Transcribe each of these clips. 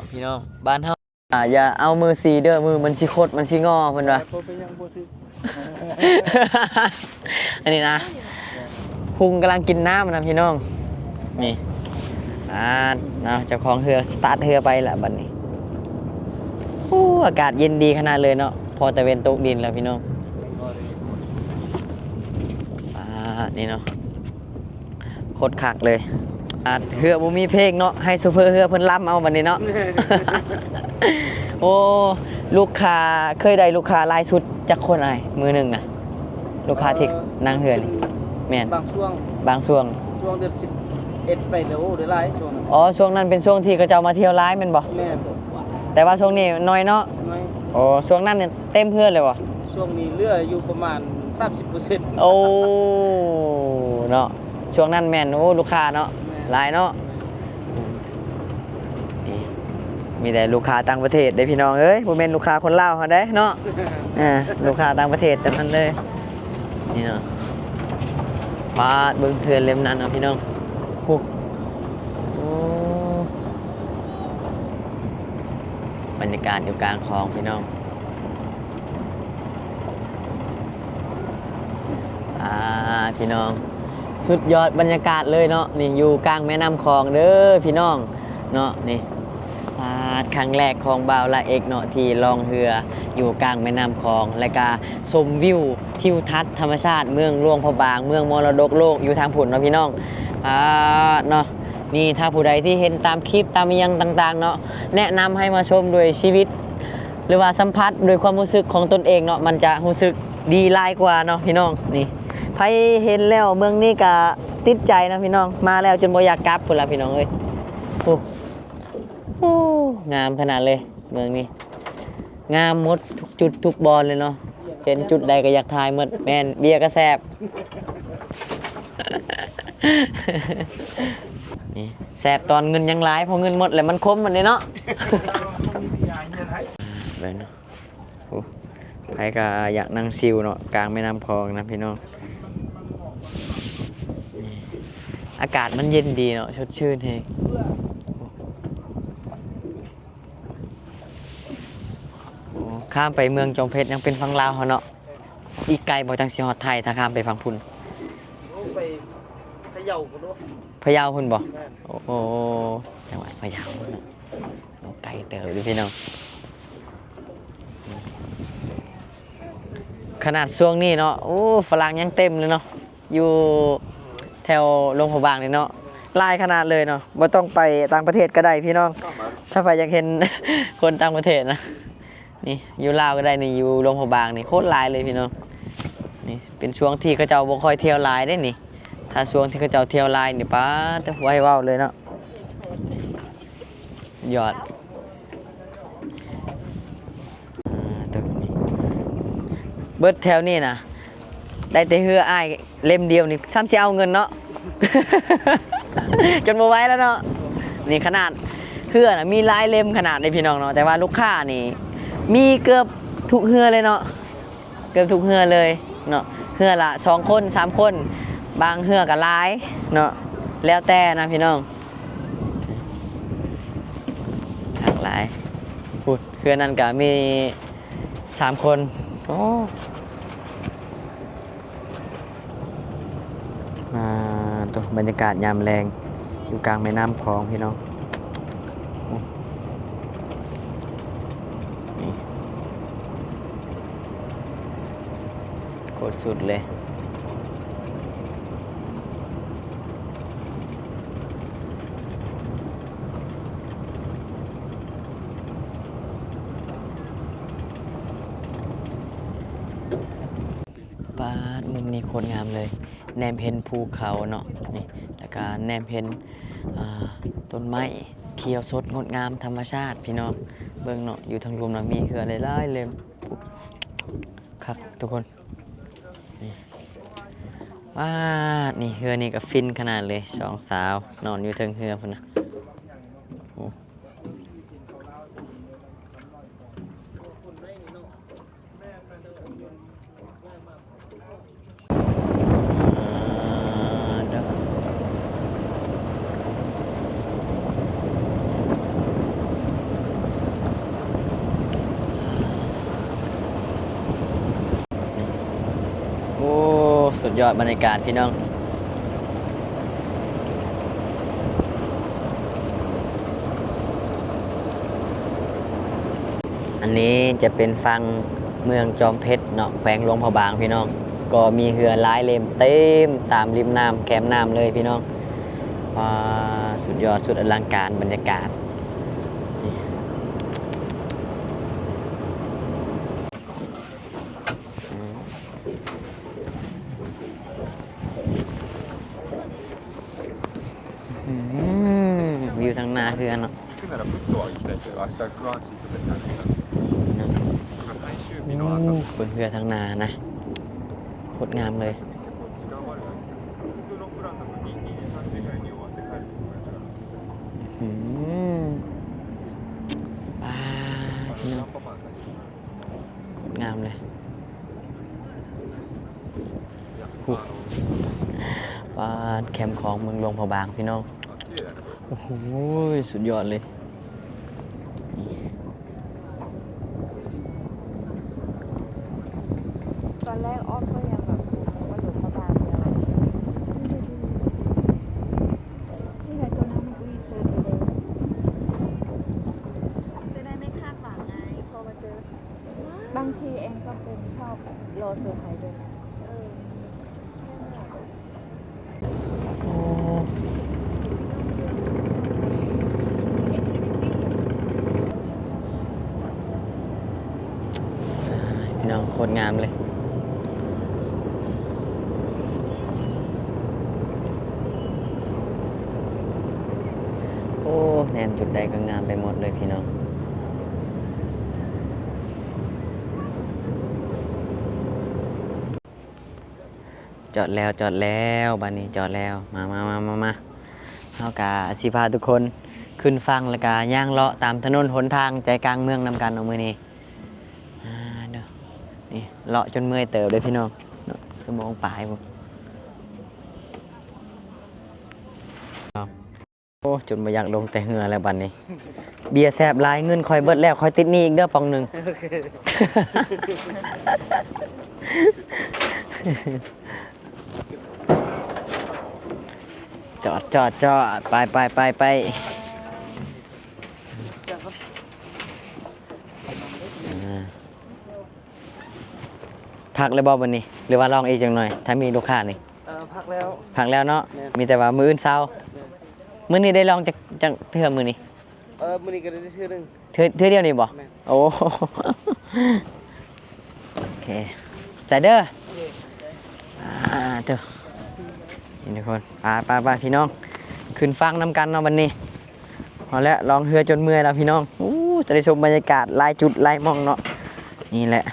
ພີ່ນ້ອງ ບ້ານເຮົາ ອ່າ ຢ່າເອົາມືຊີ້ເດີ ມືມັນຊິຄົດ ມັນຊິງໍ ເພິ່ນວ່າ. ບໍ່ເປັນຫຍັງ ບໍ່ຖືກ. ອັນນີ້ນະ ຫຸ່ງກຳລັງກິນນ້ຳນະພີ່ນ້ອງ. ນີ້ ອ່າ ເນາະ ເຈົ້າຂອງເຮືອສະຕາດເຮືອໄປລະບັດນີ້. ໂອ້ ອາກາດເຢັນດີຂະໜາດເລີຍເນາະ ພໍຕາເວັນຕົກດິນແລ້ວພີ່ນ້ອງ. ອ່າ ນີ້ເນາະ ໂຄດຄັກເລີຍ. ອາດເຮືອບໍ່ມີເພງເນາະ ໃຫ້ໂຊເຟີເຮືອເພິ່ນລຳເອົາບັດນີ້ເນາະ. ໂອ້ ລູກຄ້າ ເຄີຍໄດ້ລູກຄ້າຫຼາຍສຸດຈັກຄົນອ້າຍ ມື້ໜຶ່ງນະ? ລູກຄ້າທີ່ ເອີ ນັ່ງເຮືອນີ້ ແມ່ນ ບາງຊ່ວງ ບາງຊ່ວງ ຊ່ວງເດືອນສິບເອັດໄປແລ້ວ ໂອ້ ໄດ້ຫຼາຍຊ່ວງນັ້ນ. ອໍ ຊ່ວງນັ້ນເປັນຊ່ວງທີ່ເຂົາເຈົ້າມາທ່ຽວຫຼາຍແມ່ນບໍ່? ແມ່ນ. ແຕ່ວ່າຊ່ວງນີ້ໜ້ອຍເນາະ? ໜ້ອຍ. ໂອ້ ຊ່ວງນັ້ນເຕັມເຮືອນເລີຍບໍ່? ຊ່ວງນີ້ເຫຼືອຢູ່ປະມານສາມສິບເປີເຊັນ. ໂອ້ ເນາະ ຊ່ວງນັ້ນແມ່ນ ໂອ້ ລູກຄ້າເນາະ ແມ່ນ ຫຼາຍເນາະ. ແມ່ນ. ນີ້ ມີແຕ່ລູກຄ້າຕ່າງປະເທດເດ້ພີ່ນ້ອງເອີຍ ບໍ່ແມ່ນລູກຄ້າຄົນລາວເຮົາເດ້ເນາະ. ອ່າ ລູກຄ້າຕ່າງປະເທດທັງນັ້ນເລີຍ ນີ້ເນາະ. ປາດ ເບິ່ງເຮືອນເຫຼັ້ມນັ້ນເນາະພີ່ນ້ອງ. ໂອ້ ບັນຍາກາດຢູ່ກາງຂອງພີ່ນ້ອງ. ອ່າ ພີ່ນ້ອງ ສຸດຍອດບັນຍາກາດເລີຍເນາະ. ນີ້ຢູ່ກາງແມ່ນ້ຳຂອງເດີພີ່ນ້ອງເນາະ. ນີ້ ປາດ ຄັ້ງແລກຂອງບ່າວລາເອັກເນາະ ທີ່ລ່ອງເຮືອຢູ່ກາງແມ່ນ້ຳຂອງ ແລະກະຊົມວິວທິວທັດທຳມະຊາດເມືອງຫຼວງພະບາງ ເມືອງມໍລະດົກໂລກຢູ່ທາງພຸ້ນເນາະພີ່ນ້ອງ. ປາດເນາະ ນີ້ ຖ້າຜູ້ໃດທີ່ເຫັນຕາມຄລິບຕາມອີ່ຫຍັງຕ່າງໆເນາະ ແນະນຳໃຫ້ມາຊົມດ້ວຍຊີວິດ ຫຼືວ່າສຳຜັດດ້ວຍຄວາມຮູ້ສຶກຂອງຕົນເອງເນາະ ມັນຈະຮູ້ສຶກດີຫຼາຍກວ່າເນາະພີ່ນ້ອງ. ນີ້ ໃຜເຫັນແລ້ວເມືອງນີ້ກະຕິດໃຈເນາະພີ່ນ້ອງ ມາແລ້ວຈົນບໍ່ຢາກກັບພຸ້ນລະພີ່ນ້ອງເອີຍ. ໂອ້ ໂອ້ ງາມຂະໜາດເລີຍເມືອງນີ້ ງາມໝົດທຸກຈຸດທຸກບ່ອນເລີຍເນາະ. ເຫັນຈຸດໃດກໍຢາກຖ່າຍໝົດ. ແມ່ນ ເບຍກໍແຊບ ນີ້ ແຊບຕອນເງິນຍັງຫຼາຍ ພໍເງິນໝົດແລ້ວມັນຂົມມັນເດ້ເນາະ. ເບິ່ງເນາະ ໂອ້ ໃຜກໍຢາກນັ່ງຊິວເນາະ ກາງແມ່ນ້ຳຂອງນະພີ່ນ້ອງ. ນີ້ ອາກາດມັນເຢັນດີເນາະ ສົດຊື່ນແຮງ. ໂອ້ ຂ້າມໄປເມືອງຈອມເພັດ ຍັງເປັນຝັ່ງລາວເຮົາເນາະ. ອີກໄກບໍ່ ຈັ່ງຊິຮອດໄທ ຖ້າຂ້າມໄປຝັ່ງພຸ້ນ? ໂອ້ ໄປພະເຍົາພຸ້ນເນາະ. ພະເຍົາພຸ້ນບໍ່? ແມ່ນ. ໂອ້ ຈັງຫວັດພະເຍົາເນາະ. ໂອ້ ໄກເຕີບເດ້ພີ່ນ້ອງ. ຂະໜາດຊ່ວງນີ້ເນາະ ໂອ້ ຝຣັ່ງຍັງເຕັມເລີຍເນາະ. ຢູ່ແຖວຫຼວງພະບາງນີ້ເນາະ ຫຼາຍຂະໜາດເລີຍເນາະ. ບໍ່ຕ້ອງໄປຕ່າງປະເທດກໍໄດ້ພີ່ນ້ອງ ຖ້າໃຜຢາກເຫັນຄົນຕ່າງປະເທດນະ. ນີ້ ຢູ່ລາວກໍໄດ້ນີ້ ຢູ່ຫຼວງພະບາງນີ້ໂຄດຫຼາຍເລີຍພີ່ນ້ອງ. ນີ້ເປັນຊ່ວງທີ່ເຂົາເຈົ້າບໍ່ຄ່ອຍທ່ຽວຫຼາຍເດ້ນີ້. ຖ້າຊ່ວງທີ່ເຂົາເຈົ້າທ່ຽວຫຼາຍນີ້ ປາດ ບໍ່ໃຫ້ເວົ້າເລີຍເນາະ. ຍອດ ອ່າ ໂຕນີ້ ເບິດແຖວນີ້ນະ ໄດ້ແຕ່ເຮືອອ້າຍເຫຼັ້ມດຽວນີ້ ຊ້ຳຊິເອົາເງິນເນາະ ຈົນບໍ່ໄຫວແລ້ວເນາະ. ນີ້ຂະໜາດເຮືອນະມີຫຼາຍເຫຼັ້ມຂະໜາດເດ້ພີ່ນ້ອງເນາະ ແຕ່ວ່າລູກຄ້ານີ້ມີເກືອບທຸກເຮືອເລີຍເນາະ. ເກືອບທຸກເຮືອເລີຍເນາະ ເຮືອລະສອງຄົນ ສາມຄົນ ບາງເຮືອກໍຫຼາຍເນາະ ແລ້ວແຕ່ນະພີ່ນ້ອງ. ຫຼາກຫຼາຍ ພຸ້ນ ເຮືອນັ້ນກໍມີສາມຄົນ. ໂອ້ ອ່າ ໂຕ ບັນຍາກາດຍາມແລງ ຢູ່ກາງແມ່ນ້ຳຂອງພີ່ນ້ອງ. ໂອ້ ນີ້ ໂຄດສຸດເລີຍ. ປາດ ມຸມນີ້ໂຄດງາມເລີຍ ແນມເຫັນພູເຂົາເນາະ ນີ້ ແລ້ວກະແນມເຫັນ ອ່າ ຕົ້ນໄມ້ຂຽວສົດງົດງາມທຳມະຊາດພີ່ນ້ອງ. ເບິ່ງເນາະ ຢູ່ທາງລຸ່ມນະ ມີເຮືອຫຼາຍໆເຫຼັ້ມ ຄັກທຸກຄົນ. ນີ້ ປາດ ນີ້ ເຮືອນີ້ກໍຟິນຂະໜາດເລີຍ ສອງສາວນອນຢູ່ເທິງເຮືອພຸ້ນນະ. ໂອ້ ອ່າ ເດີ ນີ້ ບັນຍາກາດພີ່ນ້ອງ ອັນນີ້ຈະເປັນຝັ່ງເມືອງຈອມເພັດເນາະ ແຂວງຫຼວງພະບາງພີ່ນ້ອງ ກໍມີເຮືອຫຼາຍເຫຼັ້ມເຕັມຕາມລິມນ້ຳ ແຄມນ້ຳເລີຍພີ່ນ້ອງ. ວ້າ ສຸດຍອດ ສຸດອະລັງການບັນຍາກາດ. ອືມ ວິວທາງໜ້າເຮືອນເນາະ ໂອ້ ເບິ່ງເຮືອທາງໜ້ານະ ໂຄດງາມເລີຍ. ອືມ ປາດ ພີ່ນ້ອງ ໂຄດງາມເລີຍ. ໂອ້ ປາດ ແຄມຂອງເມືອງຫຼວງພະບາງພີ່ນ້ອງ ໂອ້ໂຫ ສຸດຍອດເລີຍ. ຕອນແລກອ້ອມກໍຍັງແບບ ໂອ້ ວ່າຫຼວງພະບາງມີອະໄລເຊີຍ ນີ້ແຫຼະ ໂຕນັ້ນມັນກໍອີເຊີຍເລີຍ ຈະໄດ້ໄມ່ຄາດຫວັງໄງ ພໍມາເຈີ ບາງທີເອງກໍເປັນຊອບລໍເຊີໄພດ້ວຍນະ ເອີ ໂອ້ ພີ່ນ້ອງ ໂຄດງາມເລີຍ. ໂອ້ ແນມຈຸດໃດກໍງາມໄປໝົດເລີຍພີ່ນ້ອງ. ຈອດແລ້ວ ຈອດແລ້ວ ບາດນີ້ຈອດແລ້ວ ມາ ມາ ເຮົາກະຊິພາທຸກຄົນຂຶ້ນຝັ່ງ ແລ້ວກະຍ່າງເລາະຕາມຖະໜົນຫົນທາງໃຈກາງເມືອງນຳກັນເນາະມື້ນີ້. ອ່າ ເນາະ ນີ້ເລາະຈົນເມື່ອຍເຕີບເດ້ພີ່ນ້ອງເນາະ ຊົ່ວໂມງປາຍພຸ້ນ. ໂອ້ ຈົນບໍ່ຢາກລົງແຕ່ເຮືອແລ້ວບັດນີ້ ເບຍແຊບຫຼາຍ ເງິນຂ້ອຍເບິດແລ້ວ ຂ້ອຍຕິດໜີ້ອີກເດີປ່ອງໜຶ່ງ. ໂອເຄ ຈອດ ຈອດ ຈອດ ໄປ ໄປ ໄປ ໄປ. ອ່າ ພັກແລ້ວບໍ່ບັດນີ້ ຫຼືວ່າລອງອີກຈັກໜ່ອຍ ຖ້າມີລູກຄ້ານີ້? ເອີ ພັກແລ້ວ ພັກແລ້ວເນາະ ແມ່ນ ມີແຕ່ວ່າມື້ອື່ນເຊົ້າ. ແມ່ນ ມື້ນີ້ໄດ້ລອງຈັກ ຈັກເທື່ອມື້ນີ້? ເອີ ມື້ນີ້ກໍໄດ້ເທື່ອໜຶ່ງ. ເທື່ອ ເທື່ອດຽວນີ້ບໍ່? ແມ່ນ ໂອ້ ໂອເຄ ໃຈເດີ. ອ່າ ເດີ ນີ້ທຸກຄົນ ໄປ ໄປ ໄປ ພີ່ນ້ອງ ຂຶ້ນຝັ່ງນຳກັນເນາະບັດນີ້. ເອົາແຫຼະ ລ່ອງເຮືອຈົນເມື່ອຍແລ້ວພີ່ນ້ອງ. ໂອ້ ຈະໄດ້ຊົມບັນຍາກາດຫຼາຍຈຸດຫຼາຍໝ່ອງເນາະ ນີ້ແຫຼະ.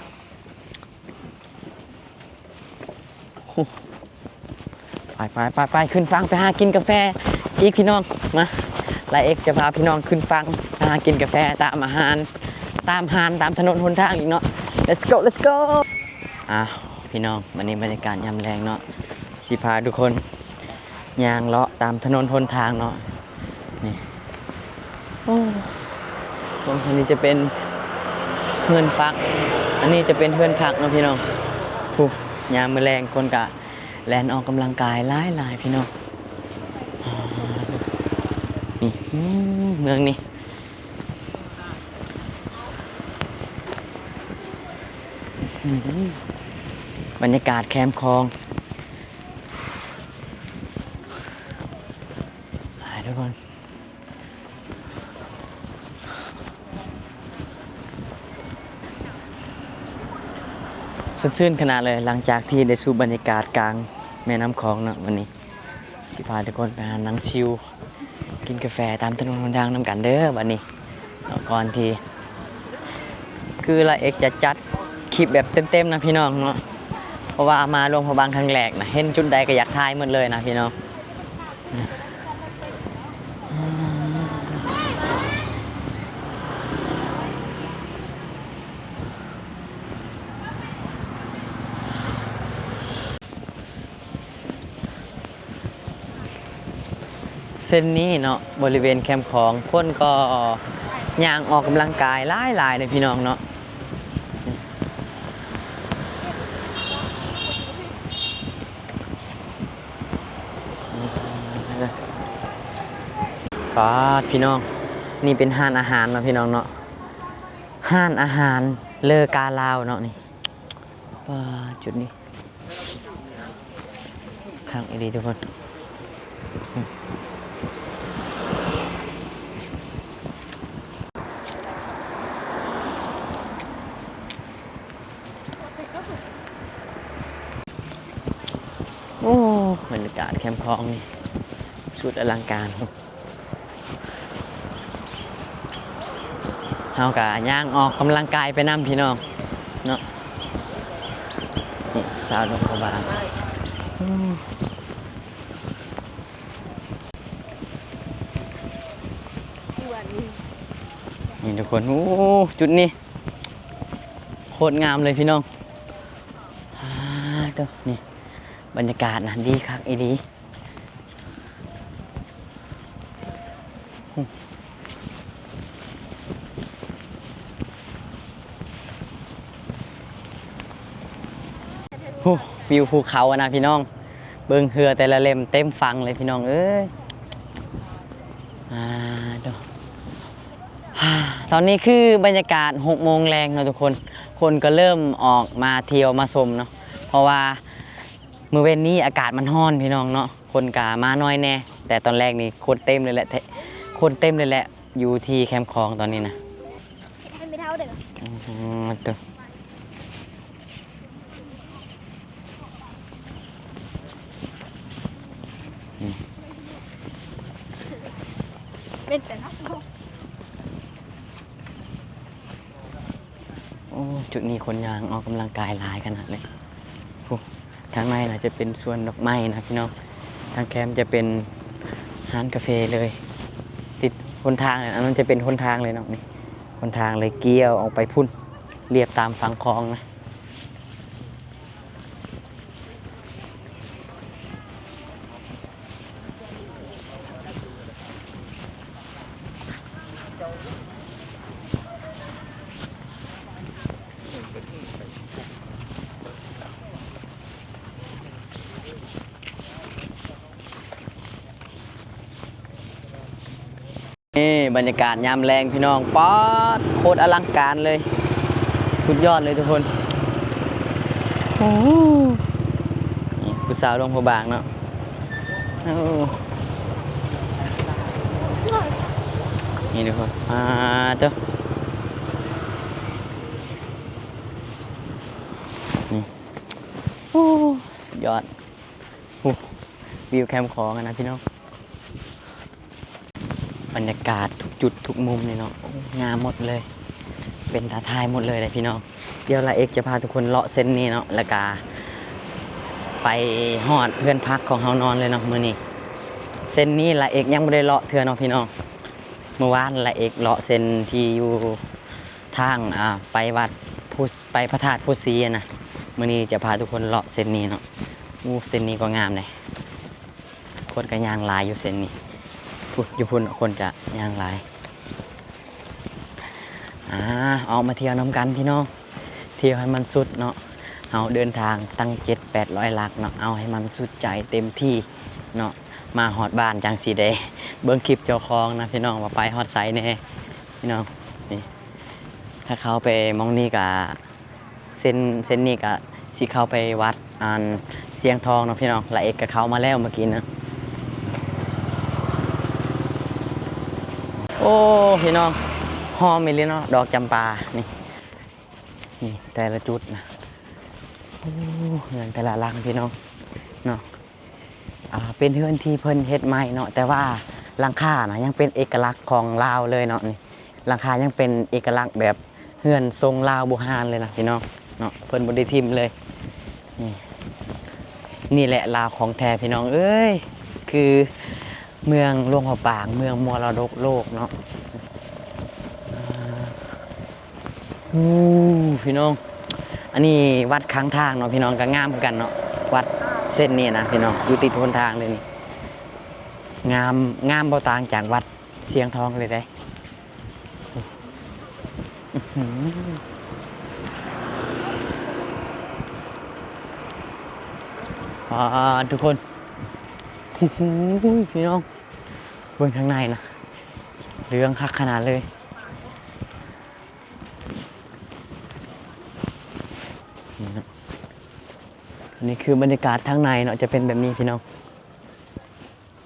ໄປ ໄປ ໄປ ໄປ ຂຶ້ນຝັ່ງໄປຫາກິນກາແຟອີກພີ່ນ້ອງ ມາ ລາເອັກຈະພາພີ່ນ້ອງຂຶ້ນຝັ່ງໄປຫາກິນກາແຟຕາມອາຫານ ຕາມຮ້ານ ຕາມຖະໜົນຫົນທາງອີກເນາະ. Let's go let's go. ອ່າ ພີ່ນ້ອງ ບັດນີ້ບັນຍາກາດຍາມແລງເນາະ ຊິພາທຸກຄົນຍ່າງເລາະຕາມຖະໜົນຫົນທາງເນາະ ນີ້. ໂອ້ ເບິ່ງ ອັນນີ້ຈະເປັນເຮືອນພັກ ອັນນີ້ຈະເປັນເຮືອນພັກເນາະພີ່ນ້ອງ. ຜູ້ ຍາມມື້ແລງຄົນກະແລ່ນອອກກຳລັງກາຍຫຼາຍໆ ພີ່ນ້ອງ. ນີ້ ອືມ ເມືອງນີ້ ອືມ ບັນຍາກາດແຄມຂອງ ໄປທຸກຄົນ. ສົດຊື່ນຂະໜາດເລີຍ ຫຼັງຈາກທີ່ໄດ້ສູບບັນຍາກາດກາງແມ່ນ້ຳຂອງເນາະ. ວັນນີ້ຊິພາທຸກຄົນໄປຫານັ່ງຊິວ ກິນກາແຟຕາມຖະໜົນຫົນທາງນຳກັນເດີບັດນີ້ເນາະ. ກ່ອນທີ່ ຄືລາເອັກຈະຈັດຄລິບແບບເຕັມໆ ນະພີ່ນ້ອງເນາະ ເພາະວ່າມາຫຼວງພະບາງຄັ້ງແລກນະ ເຫັນຈຸດໃດກໍຢາກຖ່າຍໝົດເລີຍນະພີ່ນ້ອງ. ເສັ້ນນີ້ເນາະ ບໍລິເວນແຄມຂອງ ຄົນກໍຍ່າງອອກກຳລັງກາຍຫຼາຍໆ ເດ້ພີ່ນ້ອງເນາະ. ປາດ ພີ່ນ້ອງ ນີ້ເປັນຮ້ານອາຫານເນາະ ພີ່ນ້ອງເນາະ ຮ້ານອາຫານເລີກາລາວເນາະນີ້. ປາດ ຈຸດນີ້ຄັກອີ່ຫຼີທຸກຄົນ. ໂອ້ ບັນຍາກາດແຄມຂອງນີ້ສຸດອະລັງການ. ເຮົາກະຍ່າງອອກກຳລັງກາຍໄປນຳ ພີ່ນ້ອງເນາະ. ນີ້ ສາວໜຸ່ມພໍ່ບ້ານ. ນີ້ທຸກຄົນ ໂອ້ ຈຸດນີ້ໂຄດງາມເລີຍ ພີ່ນ້ອງ. ອາ ໂຕ ນີ້ ບັນຍາກາດນະ ດີຄັກອີ່ຫຼີ. ໂອ້ ວິວພູເຂົານະ ພີ່ນ້ອງ ເບິ່ງເຮືອແຕ່ລະເຫຼັ້ມເຕັມຝັ່ງເລີຍ ພີ່ນ້ອງເອີຍ. ອາ ໂຕ ຕອນນີ້ຄືບັນຍາກາດຫົກໂມງແລງເນາະທຸກຄົນ ຄົນກໍເລີ່ມອອກມາທ່ຽວມາຊົມເນາະ ເພາະວ່າ ມື້ເວັນນີ້ອາກາດມັນຮ້ອນ ພີ່ນ້ອງເນາະ ຄົນກະມາໜ້ອຍແດ່ ແຕ່ຕອນແລກນີ້ຄົນເຕັມເລີຍແຫຼະ ແທ້ ຄົນເຕັມເລີຍແຫຼະ ຢູ່ທີ່ແຄມຂອງຕອນນີ້ນະ. ໃຫ້ແມ່ເຖົ້າເດີ ອືມ ໂຕ ນີ້ ເປັນແຕ່ເນາະ. ໂອ້ ຈຸດນີ້ຄົນຍ່າງອອກກຳລັງກາຍຫຼາຍຂະໜາດເລີຍ. ໂອ້ ທາງໃນນະຈະເປັນສວນດອກໄມ້ນະພີ່ນ້ອງ ທາງແຄມຈະເປັນຮ້ານກາເຟເລີຍ ຕິດຫົນທາງເລີຍ ອັນນັ້ນຈະເປັນຫົນທາງເລີຍເນາະ. ນີ້ຫົນທາງເລີຍກ່ຽວອອກໄປພຸ້ນ ລຽບຕາມຝັ່ງຂອງນະ. ນີ້ບັນຍາກາດຍາມແລງພີ່ນ້ອງ ປາດ ໂຄດອະລັງການເລີຍ ສຸດຍອດເລີຍທຸກຄົນ. ໂອ້ ນີ້ຜູ້ສາວຫຼວງພະບາງເນາະ. ໂອ້ ນີ້ທຸກຄົນ ປາດ ໂຕ ນີ້ ໂອ້ ສຸດຍອດ. ໂອ້ ວິວແຄມຂອງຫັ້ນນະພີ່ນ້ອງ ບັນຍາກາດທຸກຈຸດທຸກມຸມນີ້ເນາະ ໂອ້ ງາມໝົດເລີຍ ເປັນຕາຖ່າຍໝົດເລີຍເດ້ພີ່ນ້ອງ. ດຽວລາເອັກຈະພາທຸກຄົນເລາະເສັ້ນນີ້ເນາະ ແລ້ວກະໄປຮອດເຮືອນພັກຂອງເຮົານອນເລີຍເນາະມື້ນີ້. ເສັ້ນນີ້ລາເອັກຍັງບໍ່ໄດ້ເລາະເທື່ອເນາະພີ່ນ້ອງ ມື້ວານລາເອັກເລາະເສັ້ນທີ່ຢູ່ທາງ ອາ ໄປວັດພູ ໄປພະທາດພູສີຫັ້ນນະ. ມື້ນີ້ຈະພາທຸກຄົນເລາະເສັ້ນນີ້ເນາະ. ໂອ້ ເສັ້ນນີ້ກໍງາມເດ້ ຄົນກໍຍ່າງຫຼາຍຢູ່ເສັ້ນນີ້ ພຸ້ນ ຢູ່ພຸ້ນຄົນກະຍ່າງຫຼາຍ. ອາ ອອກມາທ່ຽວນຳກັນພີ່ນ້ອງ ທ່ຽວໃຫ້ມັນສຸດເນາະ. ເຮົາເດີນທາງຕັ້ງເຈັດແປດຮ້ອຍຫຼັກເນາະ ເອົາໃຫ້ມັນສຸດໃຈເຕັມທີ່ເນາະ. ມາຮອດບ້ານຈັ່ງຊິໄດ້ເບິ່ງຄລິບເຈົ້າຂອງນະພີ່ນ້ອງ ວ່າໄປຮອດໃສແດ່ພີ່ນ້ອງ. ນີ້ ຖ້າເຂົ້າໄປໝ່ອງນີ້ກະ ເສັ້ນ ເສັ້ນນີ້ກະຊິເຂົ້າໄປວັດ ອັນ ຊຽງທອງເນາະພີ່ນ້ອງ. ລາເອັກກະເຂົ້າມາແລ້ວເມື່ອກີ້ນະ. ໂອ້ ພີ່ນ້ອງ ຫອມອີ່ຫຼີເນາະ ດອກຈຳປານີ້. ນີ້ແຕ່ລະຈຸດນະ ໂອ້ ເຮືອນແຕ່ລະຫຼັງພີ່ນ້ອງເນາະ. ອ່າ ເປັນເຮືອນທີ່ເພິ່ນເຮັດໃໝ່ເນາະ ແຕ່ວ່າຫຼັງຄານະຍັງເປັນເອກະລັກຂອງລາວເລີຍເນາະ. ນີ້ຫຼັງຄາຍັງເປັນເອກະລັກແບບເຮືອນຊົງລາວບູຮານເລີຍນະພີ່ນ້ອງເນາະ ເພິ່ນບໍ່ໄດ້ຖິ້ມເລີຍ. ນີ້ ນີ້ແຫຼະລາວຂອງແທ້ພີ່ນ້ອງເອີຍ ຄືເມືອງຫຼວງພະບາງ ເມືອງມໍລະດົກໂລກເນາະ. ອາ ໂອ້ ພີ່ນ້ອງ ອັນນີ້ວັດຂ້າງທາງເນາະ ພີ່ນ້ອງ ກໍງາມຄືກັນເນາະ. ວັດເສັ້ນນີ້ນະພີ່ນ້ອງ ຢູ່ຕິດຫົນທາງເລີຍນີ້ ງາມ ງາມບໍ່ຕ່າງຈາກວັດຊຽງທອງເລີຍເດ້. ອື້ຫື ປາດ ທຸກຄົນ ໂອ້ໂຫ ພີ່ນ້ອງ ເບິ່ງຂ້າງໃນນະ. ເຫຼືອງຄັກຂະໜາດເລີຍ. ນີ້ເນາະ ອັນນີ້ຄືບັນຍາກາດທາງໃນເນາະ ຈະເປັນແບບນີ້ພີ່ນ້ອງ.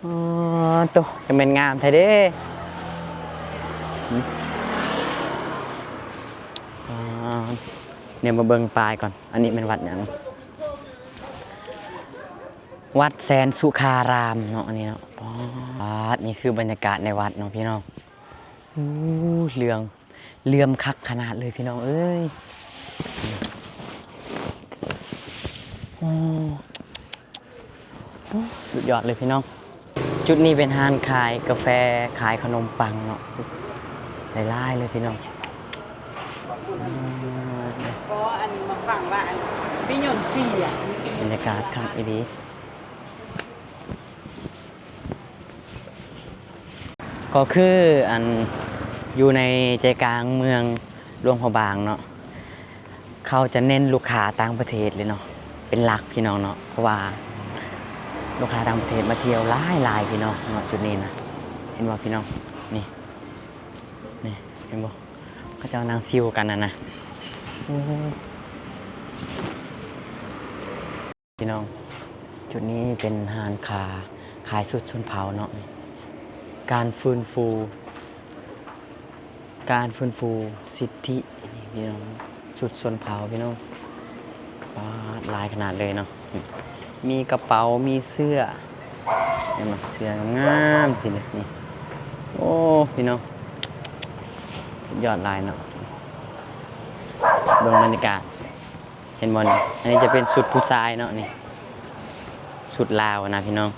ອໍ ໂຕ ຈະແມ່ນງາມແທ້ເດ້. ອາ ດຽວມາເບິ່ງປ້າຍກ່ອນ. ອັນນີ້ແມ່ນວັດຫຍັງ? ວັດແສນສຸຂາລາມເນາະ ອັນນີ້ເນາະ. ປາດ ນີ້ຄືບັນຍາກາດໃນວັດເນາະພີ່ນ້ອງ. ໂອ້ ເຫຼືອງ ເຫຼືອມຄັກຂະໜາດເລີຍພີ່ນ້ອງເອີຍ. ໂອ້ ໂອ້ ສຸດຍອດເລີຍພີ່ນ້ອງ. ຈຸດນີ້ເປັນຮ້ານຂາຍກາແຟ ຂາຍຂະໜົມປັງເນາະ ຫຼາຍໆເລີຍພີ່ນ້ອງ. ບໍ່ ອັນມາຟັງວ່າ ອັນ ມີຍົນເສຍ ບັນຍາກາດຄັກອີ່ຫຼີ. ກໍຄືອັນຢູ່ໃນໃຈກາງເມືອງຫຼວງພະບາງເນາະ ເຂົາຈະເນັ້ນລູກຄ້າຕ່າງປະເທດເລີຍເນາະ ເປັນຫຼັກພີ່ນ້ອງເນາະ ເພາະວ່າລູກຄ້າຕ່າງປະເທດມາທ່ຽວຫຼາຍໆ ພີ່ນ້ອງເນາະ. ຈຸດນີ້ນະ ເຫັນບໍ່ພີ່ນ້ອງ? ນີ້ ນີ້ ເຫັນບໍ່? ເຂົາເຈົ້ານັ່ງຊິວກັນຫັ້ນນະ. ໂອ້ ພີ່ນ້ອງ ຈຸດນີ້ເປັນຮ້ານຄ້າຂາຍຊຸດຊົນເຜົ່າເນາະ. ການຟື້ນຟູ ການຟື້ນຟູສິດທິ ນີ້ພີ່ນ້ອງ ຊຸດຊົນເຜົ່າພີ່ນ້ອງ. ປາດ ຫຼາຍຂະໜາດເລີຍເນາະ. ມີກະເປົາ ມີເສື້ອ ເຫັນບໍ່? ເສື້ອງາມໆ ຊີ້ນະ ນີ້. ໂອ້ ພີ່ນ້ອງ ສຸດຍອດຫຼາຍເນາະ. ເບິ່ງບັນຍາກາດ ເຫັນບໍ່ນີ້? ອັນນີ້ຈະເປັນຊຸດຜູ້ຊາຍເນາະ ນີ້ ຊຸດລາວນະພີ່ນ້ອງ.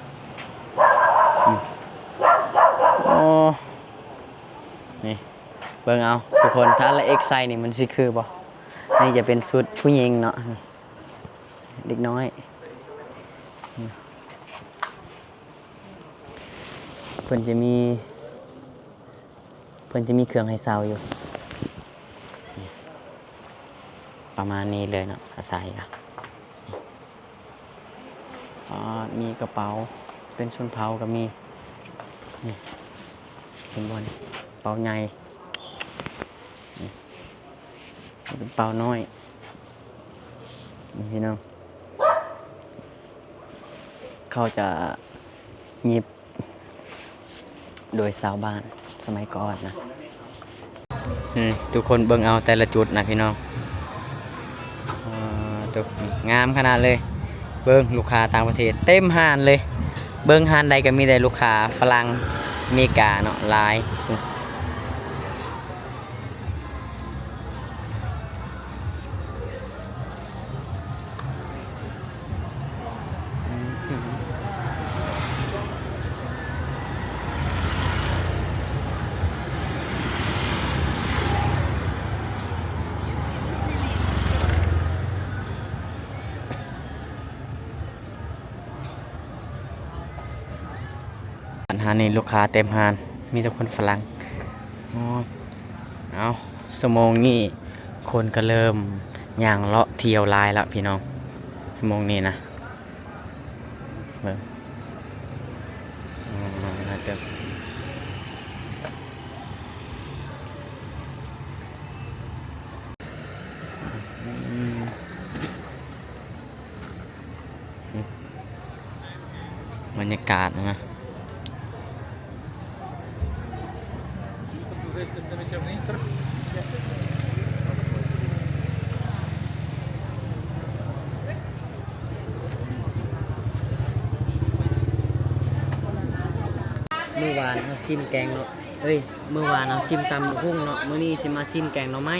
ອືມ ໂອ້ ນີ້ ເບິ່ງເອົາທຸກຄົນ ຖ້າລະເອກໃສ່ນີ້ມັນຊິຄືບໍ່? ນີ້ຈະເປັນຊຸດຜູ້ຍິງເນາະ ເດັກນ້ອຍ. ເພິ່ນຈະມີ ເພິ່ນຈະມີເຄື່ອງໃຫ້ເຊົ່າຢູ່ ປະມານນີ້ເລີຍເນາະ ອາໄສກະ ອາ ມີກະເປົາ ເປັນຊົນເຜົ່າກະມີ ນີ້ ເຫັນບໍ່ນີ້? ເປົາໃຫຍ່ ນີ້ ເປັນເປົານ້ອຍ ນີ້ພີ່ນ້ອງ ເຂົາຈະຫຍິບ ໂດຍຊາວບ້ານສະໄໝກ່ອນນະ. ອືມ ທຸກຄົນເບິ່ງເອົາແຕ່ລະຈຸດນະພີ່ນ້ອງ. ອ່າ ໂຕ ງາມຂະໜາດເລີຍ. ເບິ່ງລູກຄ້າຕ່າງປະເທດເຕັມຮ້ານເລີຍ. ເບິ່ງຮ້ານໃດກະມີແຕ່ລູກຄ້າຝຣັ່ງ ອາເມລິກາເນາະ ຫຼາຍ. ອັນຮ້ານນີ້ລູກຄ້າເຕັມຮ້ານ ມີແຕ່ຄົນຝຣັ່ງ. ອໍ ເອົ້າ ຊົ່ວໂມງນີ້ຄົນກະເລີ່ມຍ່າງເລາະທ່ຽວຫຼາຍລະພີ່ນ້ອງ ຊົ່ວໂມງນີ້ນະ. ເບິ່ງ ອືມ ໜ້າຈະ ອືມ ບັນຍາກາດນະ ມື້ວານເຮົາຊິມແກງເນາະ ເອີຍ ມື້ວານເຮົາຊິມຕຳບັກຫຸ່ງເນາະ ມື້ນີ້ຊິມາຊິມແກງໜໍ່ໄມ້.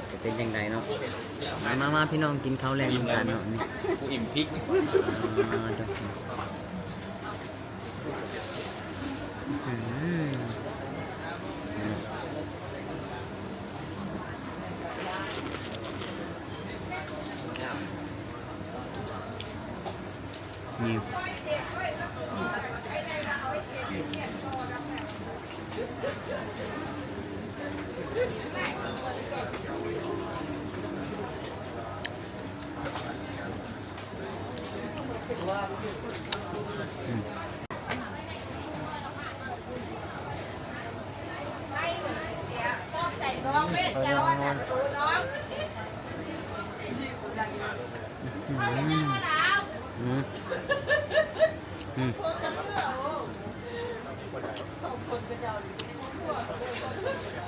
ຈະເປັນຈັ່ງໃດເນາະ? ມາ ມາ ມາ ພີ່ນ້ອງ ກິນເຂົ້າແລງນຳກັນເນາະ ນີ້ ກູອີ່ມພິກ ອ່າ ເດີ ອືມ ນີ້ ອືມ. ອືມ ອືມ ອືມ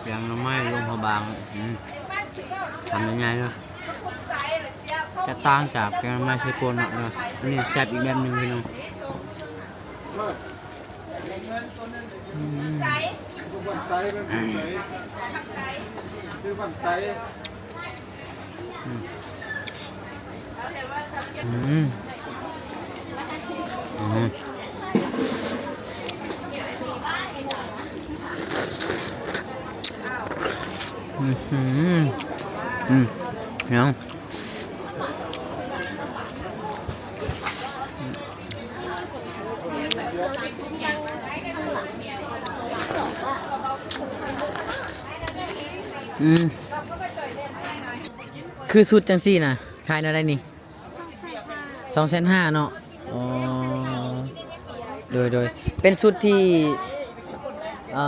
ແກງໜໍ່ໄມ້ຫຼວງພະບາງ ອືມ ຄຳໃຫຍ່ໆເດີ ຈະຕ່າງຈາກແກງໜໍ່ໄມ້ສາກົນເນາະ ເດີ ອັນນີ້ແຊບອີກແບບໜຶ່ງ ພີ່ນ້ອງ. ອືມ ອືມ ອືມ ອືມ ອືມ ຫຍັງ ອືມ ຄືຊຸດຈັ່ງຊີ້ນະ ຂາຍແນວໃດນີ້? ສອງແສນຫ້າເນາະ. ອໍ ໂດຍ ໂດຍ ເປັນຊຸດທີ່ ເອີ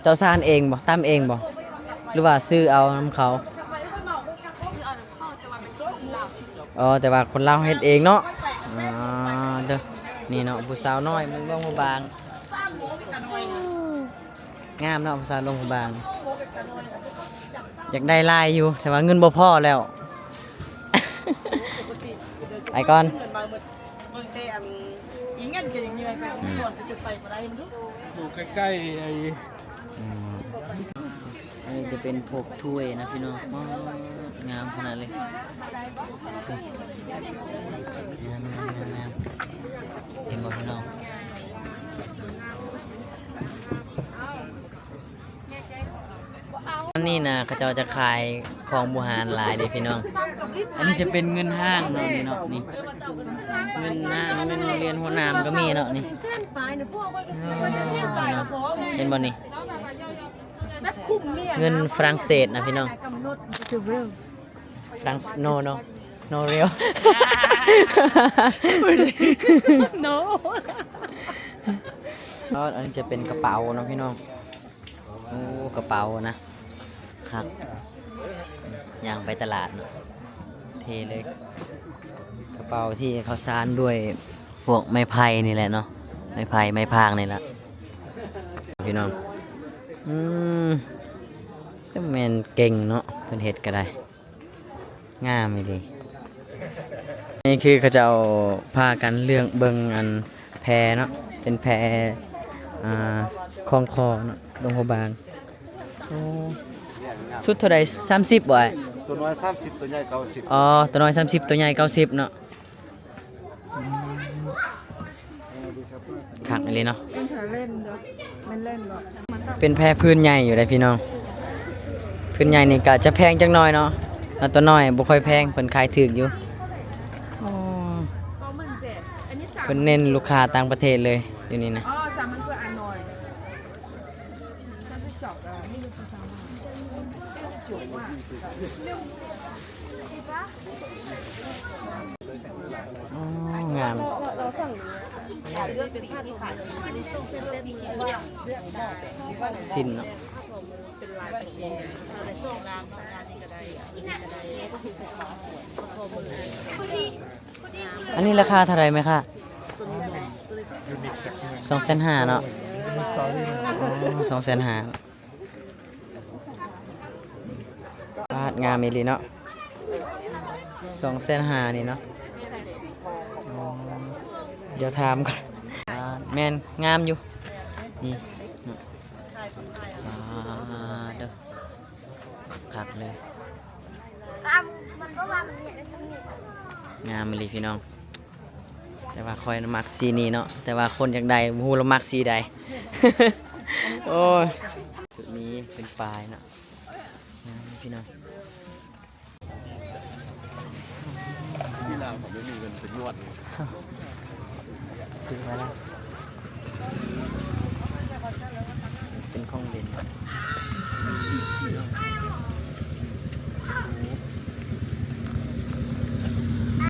ເຈົ້າສານເອງບໍ່? ຕຳເອງບໍ່? ຫຼືວ່າຊື້ເອົານຳເຂົາ? ຊື້ເອົານຳເຂົາ ແຕ່ວ່າເປັນຄົນລາວ. ອໍ ແຕ່ວ່າຄົນລາວເຮັດເອງເນາະ. ອໍ ເດີ ນີ້ເນາະ ຜູ້ສາວນ້ອຍເມືອງຫຼວງພະບາງ. ງາມເນາະ ຜູ້ສາວຫຼວງພະບາງ ຢາກໄດ້ຫຼາຍຢູ່ ແຕ່ວ່າເງິນບໍ່ພໍແລ້ວ ໄປກ່ອນ. ເບິ່ງແຕ່ອັນອີເງິນກໍຍັງເມື່ອຍ ອືມ ຈະໄປບໍ່ໄດ້ ມັນດຸ ຢູ່ໃກ້ໆ ໄອ້ ອືມ ອັນນີ້ຈະເປັນພວກຖ້ວຍນະພີ່ນ້ອງ. ວ້າວ ງາມຂະໜາດເລີຍ ງາມໆໆໆ ເຫັນບໍ່ພີ່ນ້ອງ? ອັນນີ້ນະ ເຂົາເຈົ້າຈະຂາຍຂອງບູຮານຫຼາຍເດ້ພີ່ນ້ອງ. ອັນນີ້ຈະເປັນເງິນຫ້າງເນາະ ນີ້ເນາະ ນີ້ ເງິນຫ້າງ ເງິນໂຮງຮຽນຫົວໜາມກໍມີເນາະ ນີ້. ເຫັນບໍ່ນີ້? ເງິນຝຣັ່ງເສດນະພີ່ນ້ອງ. ຝຣັ່ງ no no no real no. ອັນນີ້ຈະເປັນກະເປົາເນາະພີ່ນ້ອງ. ໂອ້ ກະເປົານະ ຄັກ ຍ່າງໄປຕະຫຼາດເນາະ ເທ່ເລີຍ. ກະເປົາທີ່ເຂົາສານດ້ວຍພວກໄມ້ໄຜ່ນີ້ແຫຼະເນາະ ໄມ້ໄຜ່ໄມ້ພາງນີ້ລະ ພີ່ນ້ອງ. ອືມ ຄືແມ່ນເກັ່ງເນາະ ເພິ່ນເຮັດກໍໄດ້. ງາມອີ່ຫຼີ. ນີ້ຄືເຂົາເຈົ້າພາກັນເລືອກເບິ່ງອັນແພເນາະ ເປັນແພ ອ່າ ຄ່ອງຄໍເນາະ ຫຼວງພະບາງ. ໂອ້ ຊຸດເທົ່າໃດ? ສາມສິບບໍ່ອ້າຍ? ຕົວນ້ອຍສາມສິບ ຕົວໃຫຍ່ເກົ້າສິບ. ອໍ ຕົວນ້ອຍສາມສິບ ຕົວໃຫຍ່ເກົ້າສິບເນາະ. ອືມ ຄັກອີ່ຫຼີເນາະ. ເປັນແພພື້ນໃຫຍ່ຢູ່ເດ້ພີ່ນ້ອງ. ພື້ນໃຫຍ່ນີ້ກະຈະແພງຈັກໜ້ອຍເນາະ ແລ້ວຕົວນ້ອຍບໍ່ຄ່ອຍແພງ ເພິ່ນຂາຍຖືກຢູ່. ອໍ ເພິ່ນເນັ້ນລູກຄ້າຕ່າງປະເທດເລີຍຢູ່ນີ້ນະ. ໂອ້ ງາມ ສິ້ນເນາະ. ອັນນີ້ລາຄາເທົ່າໃດແມ່ຄ້າ? ສອງແສນຫ້າເນາະ. ອໍ ສອງແສນຫ້າ. ປາດ ງາມອີ່ຫຼີເນາະ ສອງແສນຫ້ານີ້ເນາະ. ອໍ ດຽວຖາມກ່ອນ. ປາດ ແມ່ນ ງາມຢູ່ ນີ້ເນາະ. ປາດເດີ ຄັກເລີຍ ງາມອີ່ຫຼີພີ່ນ້ອງ. ແຕ່ວ່າຂ້ອຍມັກສີນີ້ເນາະ ແຕ່ວ່າຄົນຢາກໄດ້ບໍ່ຮູ້ລະມັກສີໃດ. ໂອ້ຍ ຊຸດນີ້ເປັນປາຍເນາະ ງາມພີ່ນ້ອງ. ທີ່ລາວເຂົາບໍ່ມີເງິນໄປນວດ ຊື້ມາແລ້ວ ເປັນຂອງຫຼິ້ນ.